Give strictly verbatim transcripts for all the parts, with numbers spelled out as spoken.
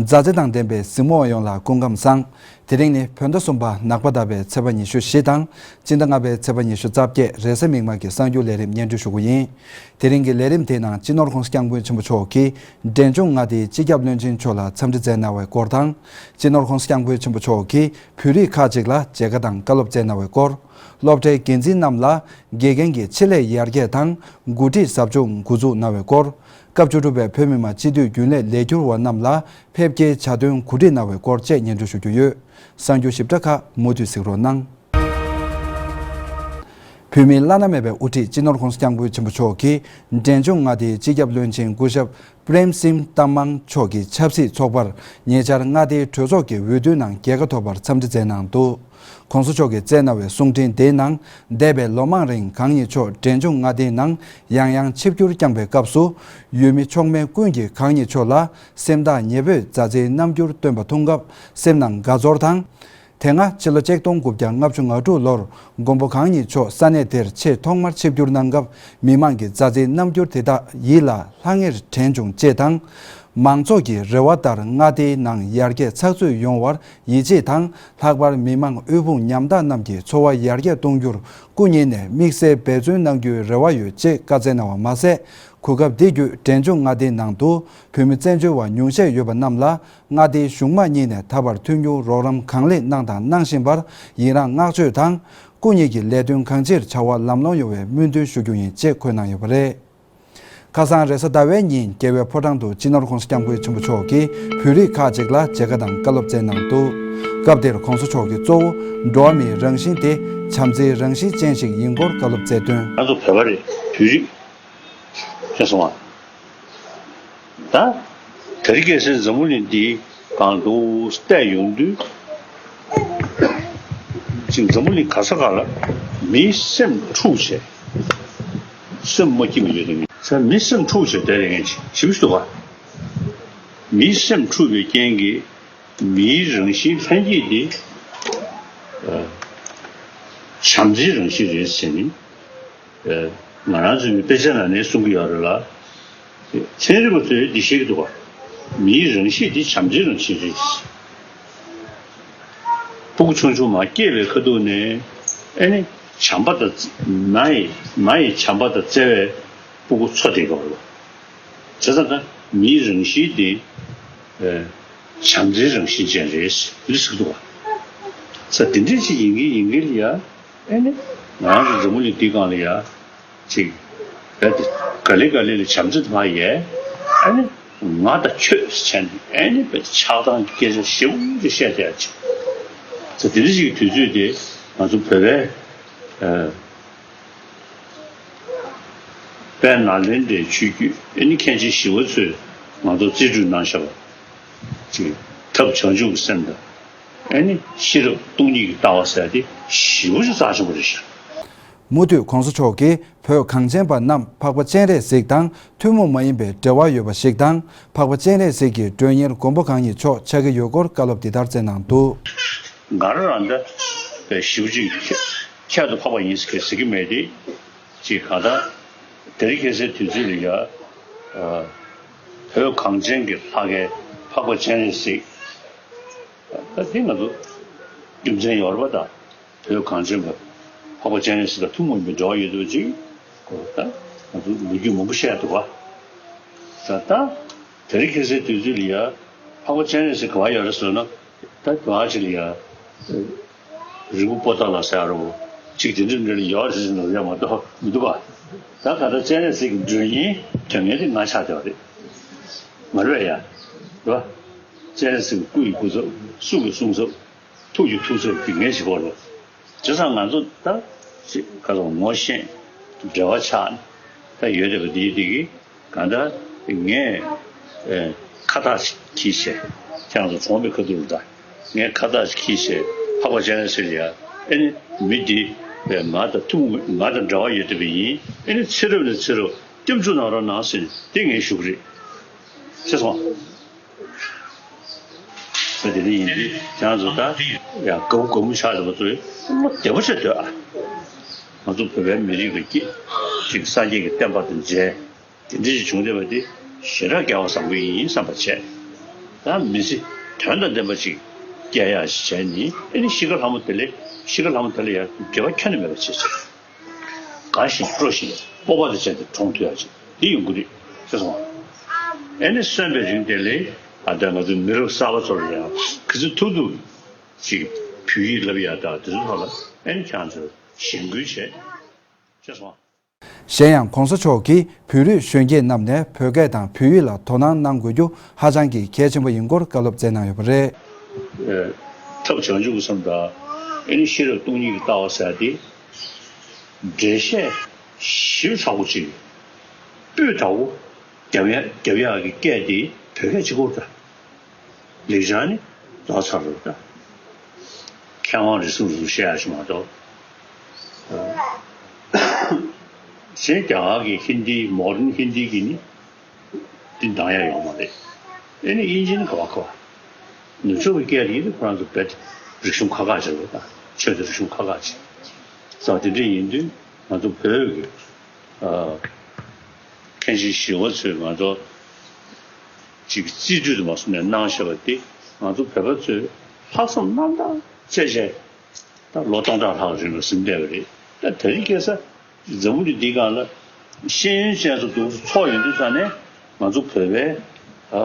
མཛའ་བརྩེ་དང་ལྡན་པའི་གཟིགས་མོ་བ་ཡོངས་ལ་སྐུ་ཁམས་བཟང་། དེ་རིང་ནི་བོད་ཟླ་གསུམ་པ་ནག་པ་ཟླ་བའི་ཚེས་པ་ཉི་ཤུ་བཞི་དང་། སྤྱི་ཟླ་ལྔ་པའི་ཚེས་པ་ཉི་ཤུ་རྩ་བརྒྱད། རེས་གཟའ་མིག་དམར་གྱི་གསར་འགྱུར་ལས་རིམ་སྙན་སྒྲོན་ཞུ་གི་ཡིན། དེ་རིང་གི་ལས་རིམ་དེའི་ནང་སྤྱི་ནོར་༸གོང་ས་༸སྐྱབས་མགོན་ཆེན་པོ་མཆོག་གིས་འབྲས་ལྗོངས་མངའ་སྡེའི་སྤྱི་ཁྱབ་བློན་ཆེན་མཆོག་ལ་འཚམས་འདྲི་མཛད་གནང་བའི་སྐོར་དང་། སྤྱི་ནོར་༸གོང་ས་༸སྐྱབས་མགོན་ཆེན་པོ་མཆོག་གིས་བོད་རིགས་ཁག་ཅིག་ལ་མཇལ་ཁ་དང་བཀའ་སློབ་སྩལ་གནང་བའི་སྐོར། སློབ་གྲྭའི་འགན་འཛིན་རྣམས་ལ་དགེ་རྒན་གྱི་ཆེད་ལས་ཡར་རྒྱས་དང་འགོ་ཁྲིད་ཟབ་སྦྱོང་འགོ་འཛུགས་གནང་བའི་སྐོར། སྐབས་བཅུ་དྲུག་པའི་བོད་མི་མང་སྤྱི་འཐུས་རྒྱུན་ལས་ལས་འཁྱུར་བ་རྣམས་ལ་ཕེབས་སྐྱེལ་བྱ་དོན་གོ་སྒྲིག་གནང་བའི་སྐོར་བཅས་སྙན་སྒྲོན་ཞུ་རྒྱུ་ཡོད། གསར་འགྱུར་ཞིབ་ཕྲ་ཁག་མུ་མཐུད་གཟིགས་རོགས་གནང་། བོད་མིའི་བླ་ན་མེད་པའི་དབུ་ཁྲིད་སྤྱི་ནོར་༸གོང་ས་༸སྐྱབས་མགོན་ཆེན་པོ་མཆོག་གིས་འབྲས་ལྗོངས་མངའ་སྡེའི་སྤྱི་ཁྱབ་བློན་ཆེན་སྐུ་ཞབས་པྲེམ་སིང་ཏམ་མང་མཆོག་གི་ཆབ་སྲིད་ཚོགས་པར་ཉེ་ཆར་མངའ་སྡེའི་གྲོས་ཚོགས་ཀྱི་འོས་བསྡུའི་ནང་རྒྱལ་ཁ་ཐོབ་པར་འཚམས་འདྲི་མཛད་གནང་འདུག། ༸གོང་ས་མཆོག་གིས་བསྩལ་གནང་བའི་གསུང་འཕྲིན་དེའི་ནང་། འདས་པའི་ལོ་མང་རིང་གང་ཉིད་མཆོག་འབྲས་ལྗོངས་མངའ་སྡེའི་ནང་ཡང་ཡང་ཆིབས་བསྒྱུར་བསྐྱངས་པའི་སྐབས་སུ། འོས་མི་མཆོག་དམན་ཀུན་གྱིས་གང་ཉིད་མཆོག་ལ་སེམས་ཐག་ཉེ་པོས་མཛའ་བརྩེའི་རྣམ་འགྱུར་སྟོན་པ་མཐོང་སྐབས་སེམས་ནང་དགའ་ཚོར་དང་། དེ་སྔ་ཕྱི་ལོ་ཆིག་སྟོང་དགུ་བརྒྱ་ལྔ་བཅུ་ང་དྲུག་ལོར་མགོན་པོ་གང་ཉིད་མཆོག་ས་གནས་དེར་ཆེས་ཐོག་མར་ཆིབས་བསྒྱུར་གནང་སྐབས་མི་མང་གི་མཛའ་བརྩེའི་རྣམ་འགྱུར་དེ་དག་ཡིད་ལ་ལྷང་ངེར་དྲན་བྱུང་ཅེས་དང་། མང་ཚོགས་ཀྱི་རེ་བ་ལྟར་མངའ་སྡེའི་ནང་ཡར་རྒྱས་ཚགས་ཚུད་ཡོང་བར་ཡིད་ཆེས་དང་། ལྷག་པར་མི་མང་དབུལ་ཕོངས་ཉམ་ཐག་རྣམས་ཀྱི་འཚོ་བ་ཡར་རྒྱས་གཏོང་རྒྱུར་སྐུ་ཉིད་ནས་དམིགས་བསལ་འབད་བརྩོན་གནང་རྒྱུའི་རེ་བ་ཡོད་ཅེས་བཀའ་སྩལ་གནང་བ་མ་ཟད། གོ་སྐབས་འདི་བརྒྱུད་འབྲས་ལྗོངས་མངའ་སྡེའི་ནང་དུ་བོད་མི་བཙན་བྱོལ་བ་ཉུང་ཤས་ཡོད་པ་རྣམས་ལ་མངའ་སྡེའི་གཞུང་དམངས་གཉིས་ནས་ད་བར་མཐུན་འགྱུར་རོགས་རམ་གང་ལེགས་གནང་དང་གནང་བཞིན་པར་ཡི་རངས་བསྔགས་བརྗོད་དང་། སྐུ་ཉིད་ཀྱི་ལས་དོན་གང་ཅིར་བྱ་བ་ལམ་ལྷོང་ཡོང་བའི་སྨོན་འདུན་ཞུ་རྒྱུ་ཡིན་ཅེས་འཁོད་གནང་ཡོད་པ་རེད། ཁ་སང་རེས་གཟའ་ཟླ་བའི་ཉིན་རྒྱལ་བའི་ཕོ་བྲང་དུ་སྤྱི་ནོར་༸གོང་ས་༸སྐྱབས་མགོན་ཆེན་པོ་མཆོག་གིས་བོད་རིགས་ཁག་ཅིག་ལ་མཇལ་ཁ་དང་བཀའ་སློབ་སྩལ་གནང་འདུག། སྐབས་དེར་༸གོང་ས་མཆོག་གིས་གཙོ་བོ་འགྲོ་བ་མིའི་རང་བཞིན་དེ་བྱམས་བརྩེའི་རང་བཞིན་ཅན་ཞིག་ཡིན་སྐོར་བཀའ་སློབ་སྩལ་དོན། ང་ཚོ་བོད་པ་རེད། བོད་རིགས། ཤེས་སོང་ང་། ད། དེ་རིང་ཁ་སང་འཛམ་བུ་གླིང་འདིའི་སྒང་དུ་བལྟས་ཡོང་དུས། ཅིག་འཛམ་བུ་གླིང་ག་ས་ག་ལ་མིའི་སེམས་འཁྲུག་བྱས། སེམས་མ་སྐྱིད་པ་ཡོད་དེ་མི་ས་མི་སེམས་འཁྲུག་བྱས་བསྡད་ཡོད་མཁན་ཞིག་ཞིབ་ཞིག་འདུག་ག། མིའི་སེམས་འཁྲུག་པའི་རྐྱེན་གྱིས་མིའི་རང་བཞིན་ལྷན་སྐྱེས་དེ། ཨ། བྱམས་བརྩེའི་རང་བཞིན་རེད་ཟེར་ནས། ཨ། ང་རང་ཚོའི་དཔེ་ཆ་ནང་ནས་གསུང་གི་ཡོད་རེད་ལ། ཚན་རིག་པ་ཚོས་འདི་བཤད་ཀྱི་འདུག་ག། མིའི་རང་གཤིས་དེ་བྱམས་བརྩེའི་རང་བཞིན་རེད། ཕྲུ་གུ་ཆུང་ཆུང་མར་སྐྱེས་པའི་ཁ་ཐུག་ནས་ཨེ་ནི་བྱམས་པ་དང་། མ་ཡི་མ་ཡི་བྱམས་པ་དང་བརྩེ་བས་ཕྲུ་གུ་འཚོ་བསྡད་ཀྱི་ཡོད་རེད། བྱས་ཙང་ད་མིའི་རང་བཞིན་དེ། ཨེ། བྱམས་བརྩེའི་རང་བཞིན་ཅན་རེད་ཟེར་ཟེར་གྱི་འདུག་ག། ས་དེ་འདྲ་ཞིག་ཡིན་གྱི་ཡིན་གྱི་ལ་ཡ། ཨེ་ནི། ང་རང་ཚོ་འཛམ་བུ་གླིང་འདིའི་སྒང་ལ་ཡ། ཅིག་རྦད་དེ་ག་ལེ་ག་ལེ་ལ་བྱམས་བརྩེ་དང་ཡས། ཨེ་ནི། ང་དང་ཁྱོད་ཟེར་བྱས་ནས་ཨེ་ནི་རྦད་དེ་ཆགས་སྡང་གི་སྐད་ཆ་ཞེ་པོ་ཅིག་བཤད་བསྡད་ཡ་ཅིག། ས་དེ་འདྲ་ཞིག་གི་དུས་ཚོད་དེ་ང་ཚོ་བོད་པའི། ཨེ། དཔལ་ནཱ་ལེནྡྲའི་ཆོས་བརྒྱུད་ཨེ་ནི་མཁན་ཆེན་ཞི་བ་འཚོས་ང་ཚོར་རྩིས་སྤྲོད་གནང་བཞག་པ། ཅིག་ཐབས་བྱང་ཆུབ་ཀྱི་སེམས་དང་། ཨེ་ནི་ཤེས་རབ་སྟོང་ཉིད་ཀྱི་ལྟ་བ་ཟེར་ཏེ་ཞེ་པོ་ཅིག་རྩ་ཆེན་པོ་རེད་ཤག། མུ་མཐུད་༸གོང་ས་མཆོག་གིས་བོད་གངས་ཅན་པ་རྣམས་འཕགས་པ་སྤྱན་རས་གཟིགས་དང་ཐུན་མོང་མ་ཡིན་པའི་འབྲེལ་བ་ཡོད་པ་ཞིག་དང་། འཕགས་པ་སྤྱན་རས་གཟིགས་ཀྱི་མགྲོན་གཉེར་མགོན་པོ་གང་ཉིད་མཆོག་ཆགས་ཀྱི་ཡོད་སྐོར་བཀའ་སློབ་འདི་ལྟར་སྩལ་གནང་འདུག། ང་རང་རང་ད་ཞེ་པོ་ཅིག་ཁྱད་དུ་འཕགས་པ་ཡིན་ཟེར་གྱི་མེད་དེ། ཅིག་གང་ལྟར་དེ་རིང་ཁ་སང་དུས་ཚོད་ལ་ཡ། ཨ། བོད་གངས་ཅན་གྱི་ལྷ་སྐལ་འཕགས་པ་སྤྱན་རས་གཟིགས། ད་དེ་ང་ཚོ་རྒྱུ་མཚན་ཡོད་རེད་པ། ད་བོད་གངས་ཅན་པ་འཕགས་པ་སྤྱན་རས་གཟིགས་དང་ཐུན་མོང་མའི་འབྲེལ་བ་ཡོད་པ་ཅིག་གོ། ད་ང་ཚོ་ལོ་རྒྱུས་མང་པོ་བཤད་འདུག་པ། ད་ད་དེ་རིང་ཁ་སང་དུས་ཚོད་ལ་ཡ་འཕགས་པ་སྤྱན་རས་གཟིགས་ག་པར་ཡོད་རེད་ཟེར་ན། ད་ག་ཅིག་ལ་ཡ། རི་བོ་པོ་ཏ་ལ་ཟེར་རོ། ཅིག་དེ་འདྲ་འདྲ་ལ་ཡོད་རེད་ཟེར་ན་ཡ་མ་གཏོགས་མི་འདུག་ག། ད་ག་ད་སྤྱན་རས་གཟིགས་ཀྱི་མགྲོན་གཉེར་དོན་གཉེར་དེ་ང་ཆགས་བསྡད་པ་རེད། མ་རེད་ཡ། རེད་པ། སྤྱན་རས་གཟིགས་ཀྱི་སྐུ་ཡི་སྐུ་ཚབ། གསུང་གི་གསུང་ཚབ། ཐུགས་ཀྱི་ཐུགས་ཚབ་དེ་ངས་བྱེད་དགོས་རེད། བྱས་ཙང་ང་ཚོ་ད་ཅིག་ག་ཚོད་ངོ་ཤེས། འབྲེལ་བ་ཆགས་ནས་ད་ཡོད་བསྡད་པ་དེ་དེ་གི། གང་ལྟར་ངས་ཨེ་ཁ་བཏགས་ཤིག་འཁྱེར་བྱས། ཁྱེད་རང་ཚོ་གྲོངས་པའི་ཁ་ཐུག་ལ་ད་ངས་ཁ་བཏགས་ཤིག་འཁྱེར་བྱས་འཕགས་པ་སྤྱན་རས་གཟིགས་ལ་ཡ། ཨེ་ནི་མི་འདི་ཨེ་ང་དང་ཐུན་མོང་ང་དང་འབྲེལ་བ་ཡོད་བསྡད་པ་ཡིན། ཨེ་ནི་ཚེ་རབས་ནས་ཚེ་རབས་སྐྱབས་འཇུག་གནང་རོགས་གནང་ཟེར་ནས་དེ་ངས་ཞུ་གི་རེད། ཤེས་སོང་། ས་དེ་འདྲ་ཡིན་དུས་ཁྱེད་རང་ཚོ་ད་ཡ་དགའ་པོ་དགའ་མོ་ཆགས་བསྡད་པ་ཚོས་བློ་བདེ་པོ་བྱས་སྡོད་ཨ། ང་ཚོ་བོད་པའི་མི་རིགས་ལ་སྐྱིད་ཅིག་སངས་རྒྱས་ཀྱི་བསྟན་པ་དང་མཇལ། དེ་འདྲ་ཞིག་བྱུང་བསྡད་པ་དེ་ཞེ་དྲག་སྐལ་བ་བཟང་པོ་ཡིན་བསམ་པ་བྱས། ད་མི་ཚེ་དོན་དང་ལྡན་པ་ཅིག་སྐྱེལ་ཡག་ཞིག་བྱས་ནས། ཨེ་ནི་ཤི་ཁ་ལྷ་མོ་དེ་ལས་ཤི་ཁ་ལྷ་མོ་དེ་ལ་ཡང་འབྲེལ་བ་ཁྱོན་ནས་མེད་པ་བྱས་བྱས། དགའ་ཞིང་སྤྲོ་ཞིང་སྤོབས་པ་དང་བཅས་ཏེ་གྲོངས་ཐུབ་ཡག་ཅིག་དེ་ཡོང་གི་རེད་ཟེར་སོང་བ། ཨེ་ནི་གསོན་པའི་རིང་དེ་ལས་ཨ་ད་ང་ཚོའི་མི་རབས་གསར་པ་ཚོ་ལ་ཡང་ག་ཚོད་ཐུབ་ཐུབ་ཅིག་བོད་ཡིག་བསླབ་ཡག་དང་དེ་ཚོ་ཐོག་ལ་ཨེ་ནི་ཁྱེད་ཚོས་གཞེན་སྐུལ་བྱས་ཟེར་སོང་བ། གཞན་ཡང་གོང་ས་མཆོག་གིས་བོད་རིགས་གཞོན་སྐྱེས་རྣམས་ནས་བོད་སྐད་དང་བོད་ཡིག་ལ་དོ་སྣང་གནང་དགོས་རྒྱུ་ཧ་ཅང་གི་གལ་ཆེན་པོ་ཡིན་སྐོར་བཀའ་སློབ་སྩལ་གནང་ཡོད་པ་རེད། ཐབས་བྱང་ཆུབ་ཀྱི་སེམས་དང་ཨེ་ནི་ཤེས་རབ་སྟོང་ཉིད་ཀྱི་ལྟ་བ་ཟེར་ཏེ། འགྲེལ་བཤད་ཞིབ་ཚགས་པོ་ཅིག་སྤུས་དག་པོ་རྒྱབ་ཡག་རྒྱབ་ཡག་གི་སྐད་དེ་བོད་སྐད་གཅིག་པོ་རེད། ལེགས་སྦྱར་ནི་རྫོགས་ཚར་རེད་ད། མཁས་དབང་རེ་ཟུང་རེ་ཟུང་བཤད་ཡག་ཅིག་མ་གཏོགས། གཞན་རྒྱ་གར་གྱི་ཧིན་དི་མོ་ཌན་ཧིན་དི་གི་ནི་འདི་འདང་ཡག་ཡོད་མ་རེད། ཨེ་ནི་དབྱིན་ཇི་ནི་ག་བ་ག་བ། ནུབ་ཕྱོགས་ཀྱི་སྐད་རིགས་ནི་ཁོ་རང་ཚོ་རྦད་རིག་གཞུང་ཁག་ཁག་ཅིག་རེད་ད། ཆོས་དང་རིག་གཞུང་ཁག་ཁག་ཅིག་ཙང་དེ་འདྲ་ཡིན་དུས་ང་ཚོ་བོད་ཀྱི་ཨ་མཁན་ཆེན་ཞི་བ་འཚོས་ང་ཚོ་ཅིག་རྩིས་སྤྲོད་དུ་མ་སོང་ནས་གནང་བཞག་པ་དེ་ང་ཚོ་བོད་པ་ཚོས་ལྷག་བསམ་རྣམ་དག་བྱས་བྱས། ད་ལོ་སྟོང་ཕྲག་ལྷག་རིང་ལ་ཟིན་བསྡད་པ་རེད། ད་དེ་རིང་ཁ་སང་འཛམ་བུ་གླིང་འདིའི་སྒང་ལ་ཤེས་ཡོན་ཅན་ཚོ་འདུག་སེ་ཚོགས་ཡོང་དུས་ཙང་ནས་ང་ཚོ་བོད་པའི་ཨ་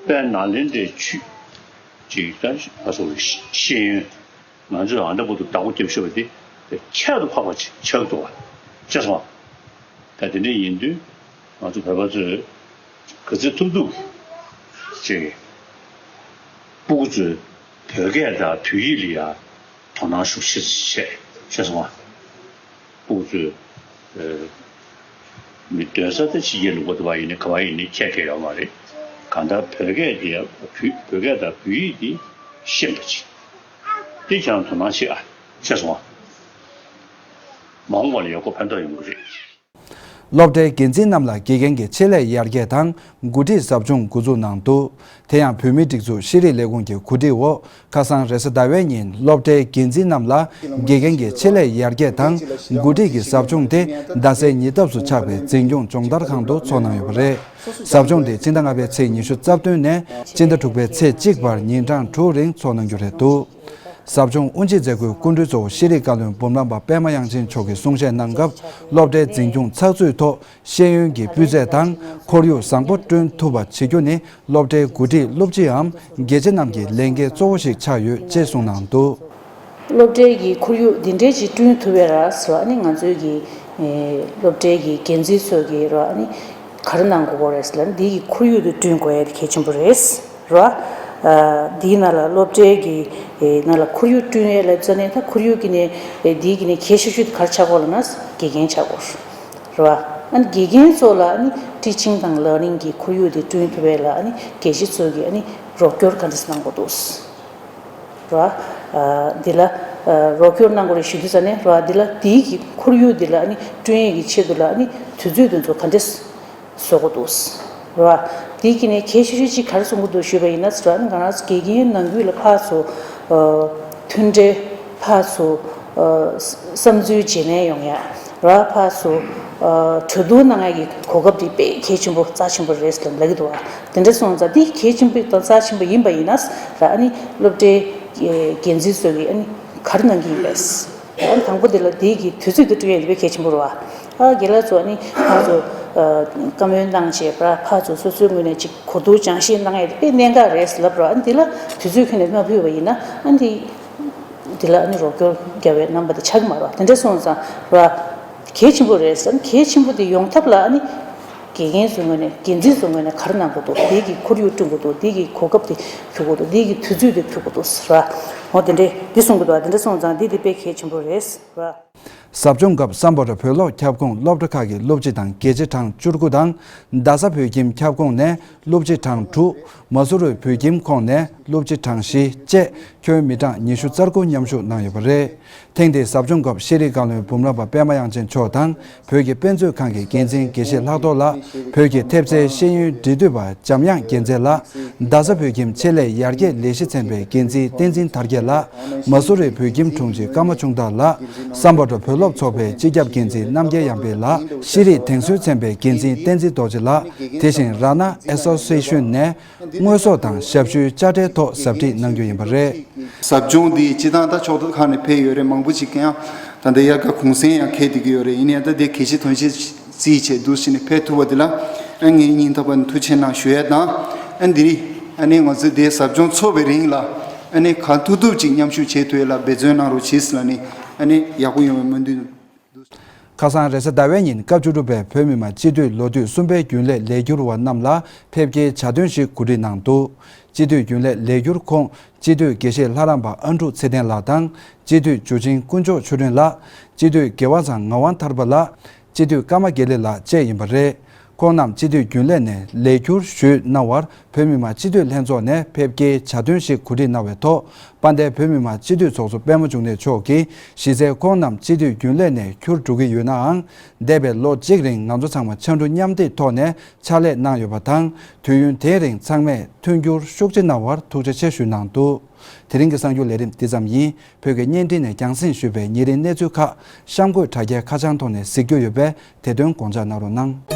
དཔལ་ནཱ་ལེནྡྲའི་ཆོས་ཅིག་ད་ཨ་སོགས་ཤེས་ཡོན་ང་ཚོས་ཨ་འདྲ་པོ་འདུག་བདག་པོ་རྒྱབ་ཤོར་བ་དེ་ཁྱད་དུ་འཕགས་པ་ཅིག་ཆགས་འདུག་བ། ཤེས་སོང་། ད་དེ་འདྲ་ཡིན་དུས་ང་ཚོ་བོད་པ་ཚོས་ག་ཚོད་ཐུབ་ཐུབ་ཅིག་སྤུ་གུ་ཚོས་བོད་སྐད་དང་བོད་ཡིག་ལ་ཡང་དོ་སྣང་ཤུགས་ཆེ་བྱས་བྱས་སོང་བ། སྤུ་གུ་ཚོས་ཨ་མི་སྡོད་ས་དེ་ཕྱི་རྒྱལ་ལུང་པ་དུ་བ་ཡིན་ནའི་ག་བ་ཡིན་ནའི་ཁྱད་ཁྱད་ཡོད་མ་རེད། གང་ལྟར་བོད་སྐད་དེ་བོད་བོད་སྐད་དང་བོད་ཡིག་དེ་ཤེས་པ་ཅིག་དེ་ཀྱང་དོ་སྣང་ཤིག་ཨ་བྱས་སོང་བ། མ་འོངས་པ་ལ་ཡག་པོ་ཕན་ཐོགས་ཡོང་གི་རེད། སློབ་གྲྭའི་འགན་འཛིན་རྣམས་ལ་དགེ་རྒན་གྱི་ཆེད་ལས་ཡར་རྒྱས་དང་འགོ་ཁྲིད་ཟབ་སྦྱོང་འགོ་འཛུགས་གནང་འདུག་དེ་ཡང་བོད་མིའི་སྒྲིག་འཛུགས་ཤེས་རིག་ལས་ཁུངས་ཀྱི་གོ་སྒྲིག་འོག་ཁ་སང་རེས་གཟའ་ཟླ་བའི་ཉིན་སློབ་གྲྭའི་འགན་འཛིན་རྣམས་ལ་དགེ་རྒན་གྱི་ཆེད་ལས་ཡར་རྒྱས་དང་འགོ་ཁྲིད་ཀྱི་ཟབ་སྦྱོང་དེ་རྡ་སའི་ཉེ་འདབས་སུ་ཆགས་པའི་འཛིན་སྐྱོང་སྦྱོང་བརྡར་ཁང་དུ་འཚོགས་གནང་ཡོད་པ་རེད། ཟབ་སྦྱོང་དེ་སྤྱི་ཟླ་ལྔ་པའི་ཚེས་ཉི་ཤུ་རྩ་བདུན་ནས་སྤྱི་ཟླ་དྲུག་པའི་ཚེས་གཅིག་བར་ཉིན་གྲངས་དྲུག་རིང་འཚོགས་གནང་རྒྱུ་རེད་འདུག་ཟབ་སྦྱོང་དབུ་འབྱེད་མཛད་སྒོའི་སྐུ་མགྲོན་གཙོ་བོ་ཤེས་རིག་བཀའ་བློན་འབུམ་རམས་པ་པད་མ་དབྱངས་ཅན་མཆོག་གིས་གསུང་བཤད་གནང་སྐབས། སློབ་གྲྭའི་འཛིན་སྐྱོང་ཚགས་ཚུད་ཐོག་ཤེས་ཡོན་གྱི་སྤུས་ཚད་དང་ཁོར་ཡུག་བཟང་པོ་བསྐྲུན་ཐུབ་པ་བྱེད་རྒྱུ་ནི་སློབ་གྲྭའི་འགོ་ཁྲིད་སློབ་སྤྱིའམ་དགེ་ཆེ་རྣམས་ཀྱི་ལས་འགན་གཙོ་བོ་ཞིག་ཆགས་ཡོད་ཅེས་གསུངས་གནང་འདུག་སློབ་གྲྭའི་གི་ཁོར་ཡུག་འདི་འདྲའི་ཅིག་བསྐྲུན་ཐུབ་ཡ་ར་ཟེར་བ་ནི་ང་ཚོའི་གི་སློབ་གྲྭའི་གི་འགན་འཛིན་ཚོ་གི་ར་ནི་ག་རེ་གནང་དགོས་གོ་རེད་ཟེར་ལ་ནི་འདི་གི་ཁོར་ཡུག་དེ་བསྐྲུན་དགོས་ཡ་དེ་གལ་ཆེན་པོ་རེད། རེད་བ། འདིའི་ནང་ལ་སློབ་གྲྭའི་གི་ནང་ལ་ཁོར་ཡུག་བསྐྲུན་ཡས་ལབ་ཙ་ནས་ད་ཁོར་ཡུག་གི་ནས་འདིའི་གི་ནས་གལ་ཆེ་ཤོས་དེ་ག་རེ་ཆགས་གོ་ལབ་ན་དགེ་རྒན་ཆགས་གོ་རེད་བ། ཨ་ནི་དགེ་རྒན་ཚོ་ལ་ཨ་ནི་ཊི་ཆིང་དང་ལར་ནིང་གི་ཁོར་ཡུག་དེ་བསྐྲུན་ཐུབ་ཡས་ལ་ཨ་ནི་དགེ་བཤེས་ཚོ་གི་ཨ་ནི་རོགས་སྐྱོར་ག་འདྲས་གནང་དགོས་འདུག་རེད་བ། འདི་ལ་རོགས་སྐྱོར་གནང་དགོས་རེད་ཞུ་དུས་ཙ་ནས་རེད་བ། འདི་ལ་འདིའི་གི་ཁོར་ཡུག་འདི་ལ་ཨ་ནི་བསྐྲུན་ཡས་ཀྱི་ཆེད་དུ་ལ་ཨ་ནི་དུས་ཚོད་དེ་ཚོ་ག་འདྲས་བཟོ་དགོས་འདུག་རེད་བ། དེའི་གི་ནས་གལ་ཆེ་ཤོས་གཅིག་ག་རེ་གསུང་གི་འདུག་ཞུས་པ་ཡིན་ན་ཟེར་བ་ནི་ང་རང་ཚོ་དགེ་རྒན་ནང་ཁུལ་ལ་ཕར་ཚུར་མཐུན་འབྲེལ་ཕར་ཚུར་བསམ་ཚུལ་བརྗེ་ལེན་ཡོང་ཡ་རེད་བ། ཕར་ཚུར་གྲོས་བསྡུར་གནང་ཡ་གི་གོ་སྐབས་དེ་དཔེ་གལ་ཆེན་པོ་རྩ་ཆེན་པོ་རེད་ཟེར་ལབ་ཀྱི་འདུག་བ། དེ་འདྲ་སོང་ཙང་དེ་གལ་ཆེན་པོ་དང་རྩ་ཆེན་པོ་ཡིན་པ་ཡིན་ན་ཟེར་ཨ་ནི་སློབ་གྲྭའི་འགན་འཛིན་ཚོ་གིས་ཨ་ནི་ག་རེ་གནང་གི་ཡིན་པས། ཨ་ནི་དང་པོ་དེ་ལ་དེའི་གི་དུས་ཚོད་དེ་བསྐྲུན་ཡ་དེ་དཔེ་གལ་ཆེན་པོ་རེད་བ། ཨ་རྒན་ལགས་ཚོ་ཨ་ནི་ཕར་ཚུར་བཀའ་མོལ་གནང་བྱས་པ་ཕར་ཚུར་སོ་སོའི་ངོས་ནས་ཅིག་གོ་བསྡུར་སྦྱང་བཤད་གནང་ཡ་དེ་དཔེ་གནད་འགག་རེད་ཟེར་ལབ་རོགས། ཨ་ནི་དེ་ལ་དུས་ཚོད་ཁྱོན་ནས་མ་ཕུལ་བ་ཡིན་ན་ཨ་ནི་དེ་ལ་ཨ་ནི་རོགས་སྐྱོར་རྒྱབ་པའི་རྣམ་པ་དེ་ཆགས་ཀྱི་མ་རེད་བ། དེ་འདྲ་སོང་ཙང་ར་གལ་ཆེན་པོ་རེད་ཟེར། གལ་ཆེན་པོ་དེ་ཡོང་ཐབས་ལ་ཨ་ནི་དགེ་རྒན་ཚོའི་ངོས་ནས་འགན་འཛིན་ཚོའི་ངོས་ནས་ག་རེ་གནང་དགོས་འདུག་དེའི་གི་ཁོར་ཡུག་བསྐྲུན་དགོས་འདུག་དེའི་གི་གོ་སྐབས་དེ་ཕུལ་དགོས་འདུག་དེའི་གི་དུས་ཚོད་དེ་ཕུལ་དགོས་འདུག་ཟེར་བ། འོ་དེ་འདྲས་འདི་གསུང་གི་འདུག་དེ་འདྲ་སོང་ཙང་འདི་དེ་དཔེ་གལ་ཆེན་པོ་རེད་ཟེར་བ། ཟབ་སྦྱོང་སྐབས་སམ་བྷོ་ཊ་བོད་སློབ་ཁྱབ་ཁོངས་སློབ་གྲྭ་ཁག་གི་སློབ་སྤྱི་དང་དགེ་ཆེ་གྲངས་བཅུ་དགུ་དང་རྡ་ས་བོད་ཁྱིམ་ཁྱབ་ཁོངས་ནས་སློབ་སྤྱི་གྲངས་དྲུག་མ་སུ་རི་བོད་ཁྱིམ་ཁོངས་ནས་སློབ་སྤྱི་གྲངས་བཞི་བཅས་ཁྱོན་མི་གྲངས་ཉི་ཤུ་རྩ་དགུ་མཉམ་ཞུགས་གནང་ཡོད་པ་རེད། ཐེངས་འདིའི་ཟབ་སྦྱོང་སྐབས་ཤེས་རིག་བཀའ་བློན་འབུམ་རམས་པ་པད་མ་དབྱངས་ཅན་མཆོག་དང་བོད་ཀྱི་དཔེ་མཛོད་ཁང་གི་འགན་འཛིན་དགེ་བཤེས་ལྷག་རྡོར་ལགས། བོད་ཀྱི་ཐེབས་རྩའི་ཤེས་ཡོན་འབྲེལ་མཐུད་པ་འཇམ་དབྱངས་རྒྱལ་མཚན་ལགས། རྡ་ས་བོད་ཁྱིམ་ཆེད་ལས་ཡར་རྒྱས་ལས་གཞི་ཚན་པའི་འགན་འཛིན་བསྟན་འཛིན་དར་རྒྱས་ལགས། མ་སུ་རི་བོད་ཁྱིམ་དྲུང་ཆེ་ཀརྨ་ཆུང་བདག་ལགས། སམ་བྷོ་ཊ་བོད་ ཚོགས་པའི་སྤྱི་ཁྱབ་འགན་འཛིན་རྣམ་རྒྱལ་ཡར་འཕེལ་ལགས། ཤེས་རིག་དྲན་གསོའི་ཚན་པའི་འགན་འཛིན་བསྟན་འཛིན་རྡོ་རྗེ་ལགས། དེ་བཞིན་ར་ན་ཨེ་སོ་སི་ཨེ་ཤོན་ནས་དངོས་ཟོག་དང་ཞབས་ཞུའི་དཔྱ་ཁྲལ་ཐོག་ཟབ་ཁྲིད་གནང་རྒྱུ་ཡིན་པ་རེད། ཟབ་སྦྱོང་འདི་སྤྱི་བཏང་ད་ཕྱོགས་མཐའ་ཁག་ནས་ཕེབས་ཡོད་རེད། མང་པོ་ཅིག་གིས་ཡང་ད་ལྟ་དབྱར་ཁ་གུང་སེང་ཡང་འཁེལ་བསྡད་ཀྱི་ཡོད་རེད། ཡིན་ནའི་ད་དེ་གལ་ཆེ་དོན་ཆེ་རྩིས་བྱས་འདུག་ཟེར་ནས་ཕེབས་ཐུབ་པ་དེ་ལ་ཨ་ངས་སྙིང་ཐག་པ་ནས་ཐུགས་རྗེ་ཆེ་གནང་ཞུ་ཡས་དང་། ཨ་འདི་རིང་ཨ་ནི་ང་ཚོས་དེ་ཟབ་སྦྱོང་ཚོགས་པའི་རིང་ལ་ཨ་ནི་གང་ཐུབ་ཐུབ་ཅིག་མཉམ་ཞུགས་བྱེད་ཐུབ་ཡས་ལ་འབད་བརྩོན་གནང་རོགས་གྱིས་ལབ་ནས་ཨ་ནི་ཡག་པོ་ཡོང་བའི་སྨོན་འདུན། ཁ་སང་རེས་གཟའ་ཟླ་བའི་ཉིན་སྐབས་བཅུ་དྲུག་པའི་བོད་མི་མང་སྤྱི་འཐུས་ལོ་དུས་གསུམ་པའི་རྒྱུན་ལས་ལས་འཁྱུར་བ་རྣམས་ལ་ཕེབས་སྐྱེལ་ཇ་འདོན་ཞིག་གོ་སྒྲིག་གནང་འདུག་སྤྱི་འཐུས་རྒྱུན་ལས་ལས་འཁྱུར་ཁོངས་སྤྱི་འཐུས་དགེ་བཤེས་ལྷ་རམས་པ་ཨ་འབྲུག་ཚེ་བརྟན་ལགས་དང་། སྤྱི་འཐུས་ཇོ་ཆེན་དཀོན་མཆོག་ཆོས་སྒྲོན་ལགས། སྤྱི་འཐུས་དགེ་བ་བཟང་ངག་དབང་ཐར་པ་ལགས། སྤྱི་འཐུས་ཀརྨ་དགེ་ལེགས་ལགས་བཅས་ཡིན་པ་རེད། ཁོང་རྣམས་སྤྱི་འཐུས་རྒྱུན་ལས་ནས་ལས་འཁྱུར་ཞུས་གནང་བར་བོད་མི་མང་སྤྱི་འཐུས་ལྷན་ཚོགས་ནས་ཕེབས་སྐྱེལ་ཇ་འདོན་ཞིག་གོ་སྒྲིག་གནང་བའི་ཐོག་དཔལ་ལྡན་བོད་མི་མང་སྤྱི་འཐུས་ཚོགས་གཙོ་པད་མ་འབྱུང་གནས་མཆོག་གིས་གཞི་རྩའི་ཁོང་རྣམས་སྤྱི་འཐུས་རྒྱུན་ལས་ནས་འཁྱུར་འགྲོ་གི་ཡོད་ནའང་། འདས་པའི་ལོ་གཅིག་རིང་ང་ཚོ་ཚང་མ་ཕྱར་གྲུ་མཉམ་འདེགས་ཐོག་ནས་ཕྱག་ལས་གནང་ཡོད་པ་དང་། དུས་ཡུན་དེའི་རིང་ཚང་མས་མཐུན་འགྱུར་ཤུགས་ཆེ་གནང་བར་ཐུགས་རྗེ་ཆེ་ཞུས་གནང་འདུག་དེ་རིང་གི་གསར་འགྱུར་ལས་རིམ་འདི་ཙམ་ཡིན། བོད་ཀྱི་བརྙན་འཕྲིན་ནས་རྒྱང་སྲིང་ཞུས་པའི་ཉིན་རེའི་གནས་ཚུལ་ཁག་གཤམ་འཁོད་དྲ་རྒྱའི་ཁ་བྱང་ཐོག་ནས་གཟིགས་རྒྱུ་ཡོད་པས། དེ་དོན་དགོངས་འཇགས་གནང་རོགས་གནང་།